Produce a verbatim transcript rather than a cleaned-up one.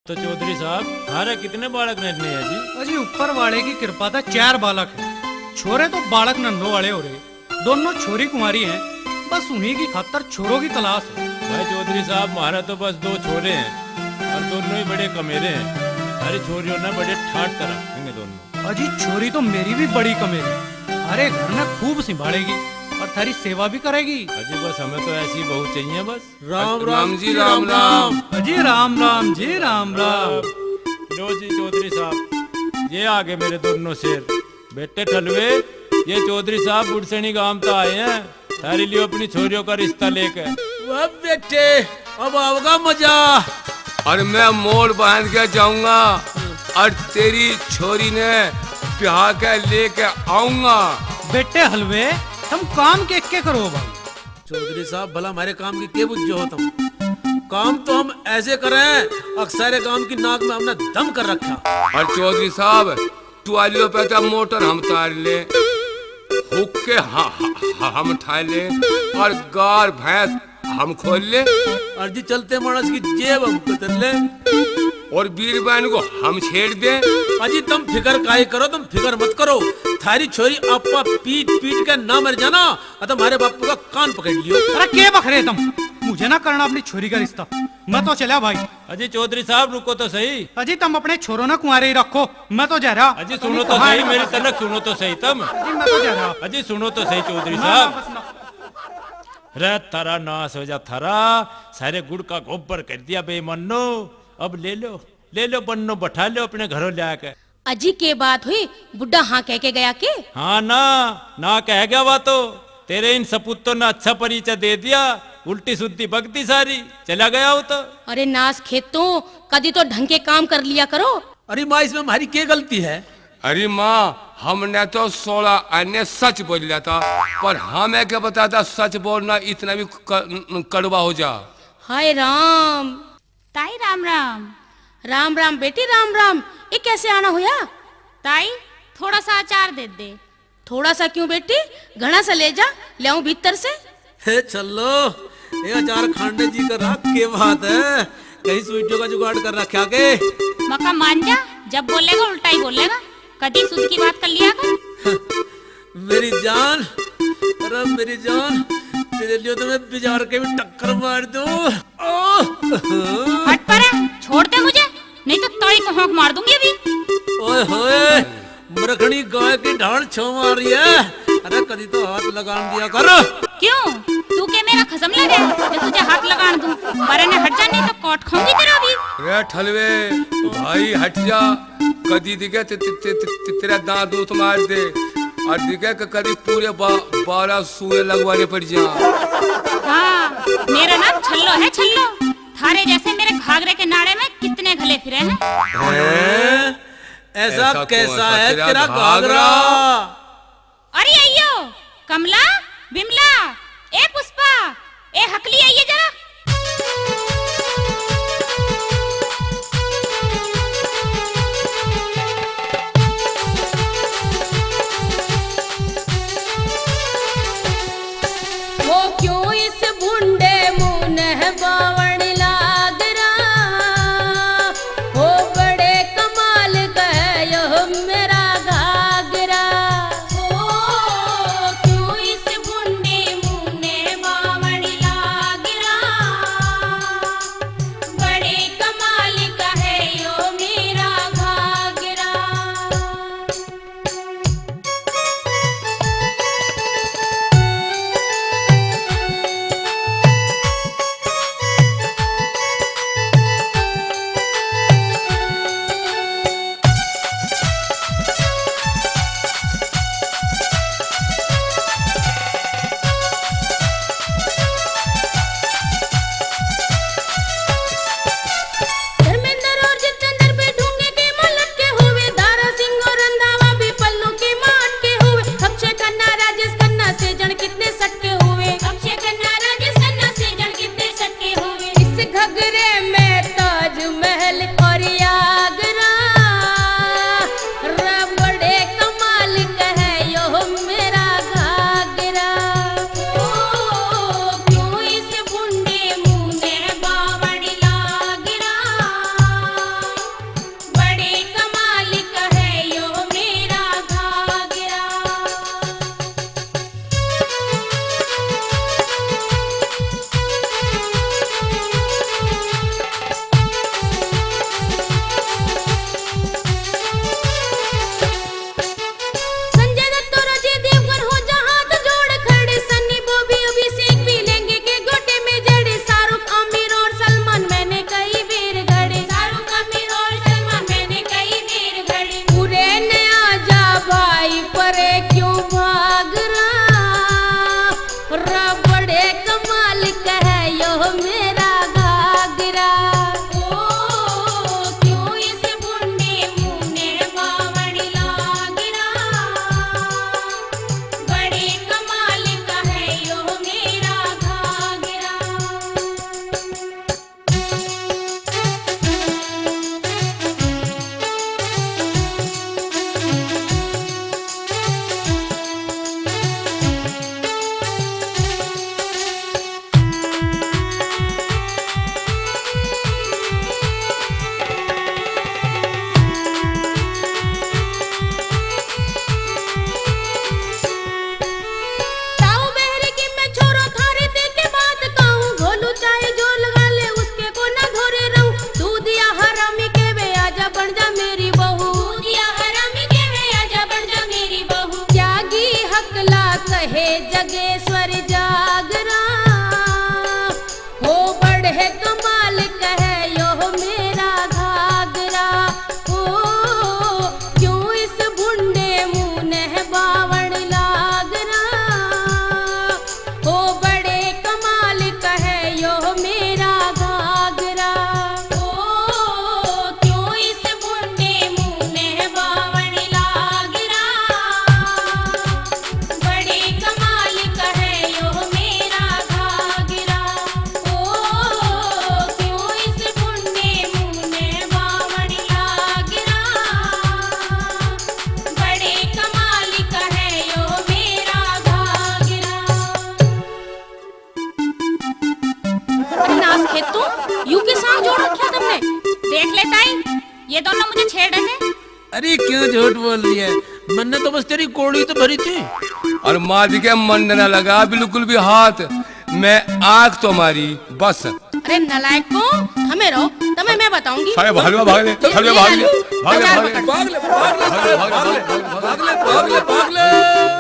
तो चौधरी साहब, थारे कितने बालक नन्हे हैं जी? अजी, ऊपर वाले की कृपा तै चार बालक हैं। छोरे तो बालक नन्हों वाले हो रहे, दोनों छोरी कुंवारी हैं, बस उन्हीं की खातर छोरों की तलाश है। भाई चौधरी साहब, म्हारे तो बस दो छोरे हैं और दोनों ही बड़े कमेरे हैं। थारी छोरियों ने बड़े ठाट कर रखेंगे दोनों। अजी, छोरी तो मेरी भी बड़ी कमेरी, थारे घर ने खूब संभालेगी और थारी सेवा भी करेगी। अजी, बस हमें तो ऐसी बहू चाहिए बस। राम राम जी, राम राम। अजी, राम राम जी, राम राम। लो जी चौधरी साहब, ये आ गए मेरे दोनों शेर। बेटे ठलवे, ये चौधरी साहब बुढ़सैनी गांव तो आए हैं, थारे लिए अपनी छोरियों का रिश्ता लेके। वाह बेटे, अब आओगा मजा। और मैं मोड़ बांध के जाऊंगा और तेरी छोरी ने ब्याह के लेके आऊंगा। बेटे हलवे, तुम काम के के करो भाई? चौधरी साहब, भला हमारे काम की के बुझो हो तुम? काम तो हम ऐसे करें, अक्सर काम की नाक में हमने दम कर रखा। और चौधरी साहब, ट्वालियों पे तो मोटर हम तार ले, हुक्के ह-, ह-, ह-, हम ठा ले, और गार भैंस हम खोल ले। और जी चलते मानस की जेब हम कतर ले। और बीरबान को हम छेड़ दे। अजी तुम फिकर काहे करो, तुम फिकर मत करो। थारी छोरी आपा पीट पीट के ना मर जाना, और तुम्हारे बापू का कान पकड़ लियो। अरे के बखरे तुम? मुझे ना करना अपनी छोरी का रिश्ता, मैं तो चला भाई। अजी चौधरी साहब, रुको तो सही। अजी, तुम अपने छोरो ना कुंवारे ही रखो, मैं तो जा रहा। अजी, सुनो तो सही, मेरी तलक सुनो तो सही तुम। अजी, मैं तो जा रहा। अजी, सुनो तो सही चौधरी साहब। रे, थारा नाश हो जा थारा, सारे गुड़ का गोबर कर दिया बेईमानो। अब ले लो, ले लो बन्नो, बैठा लो अपने घरों ले आके। अजी, के बात हुई? बुड्ढा हाँ कह के गया के? हाँ ना, ना कह गया वा तो। तेरे इन सपूतों ने अच्छा परिचय दे दिया, उल्टी सुद्धी बकती सारी, चला गया वो तो। अरे नास खेतों, कदी तो ढंग के काम कर लिया करो। अरे माँ, इसमें हमारी के गलती है? अरे माँ, हमने तो सोलह आने सच बोल लिया था, पर हमें क्या पता था सच बोलना इतना भी क-, कड़वा हो जा। हाय राम। ताई राम राम। राम राम बेटी राम राम। ये कैसे आना होया? ताई, थोड़ा सा अचार दे दे। थोड़ा सा क्यों बेटी, घणा सा ले जा, ल्याऊं भीतर से। हे छल्लो, ये अचार खाने जी कर रहा, के बात है? कहीं स्वीटियों का जुगाड़ कर रखा के? मका मान जा, जब बोलेगा उल्टा ही बोलेगा, कदी सुध की बात कर लिया कर। मेरी जान, अरे मेरी जान, तेरे लिए तो मैं बाजार के भी टक्कर मार दूं। ओह! हट परे, छोड़ दे मुझे, नहीं तो ताई को होंक मार दूंगी अभी। ओए होए, मरखनी गाय की ढाल छो मार रही है। अरे कदी तो हाथ लगान दिया कर। क्यों, तू के मेरा खसम लगे जो तुझे हाथ लगान दूं? परे ने हट जा, नहीं तो काट खाऊंगी तेरा भी। रे ठलवे, भाई हट जा। कदी दिखे ते, ते, ते, ते, ते, तेरा दांत दूत मार दे, और दिखे कि कदी पूरे बा-, बारह सुए लगवाने पड़ जा। हाँ, मेरा नाम छल्लो है, छल्लो। थारे जैसे मेरे घाघरे के नाड़े में कितने घले फिरे हैं। हैं? ऐसा ऐसा कौन कैसा सा है तेरा तेरा घाघरा? घाघरा? अरे आइयो, कमला, बिमला, ए पुष्पा, ए हकली आइए जरा। वो क्यों इस भूंडे मुंह नहबावण लाग रहा? ओ बड़े कमाल का है यो मेरा घाघरा। ओ क्यों इस भूंडे मुंह नहबावण लाग रहा? बदमाश खेतू, यू के साथ जोड़ रखा तुमने। देख ले ताई, ये दोनों मुझे छेड़ रहे थे। अरे क्यों झूठ बोल रही है? मैंने तो बस तेरी कोड़ी तो भरी थी। और मार के मन ना लगा बिल्कुल भी हाथ। मैं आग तो मारी बस। अरे नालायक को, हमें रहो, तमे मैं बताऊंगी। सारे भाग ले, भाग ले, ये भाग ले, ले भाग ले, लालू, भाग ले, बाजार भाग ले। में। भाग ले, भाग ले, भाग ले, भाग ले, भाग ले, भाग ले।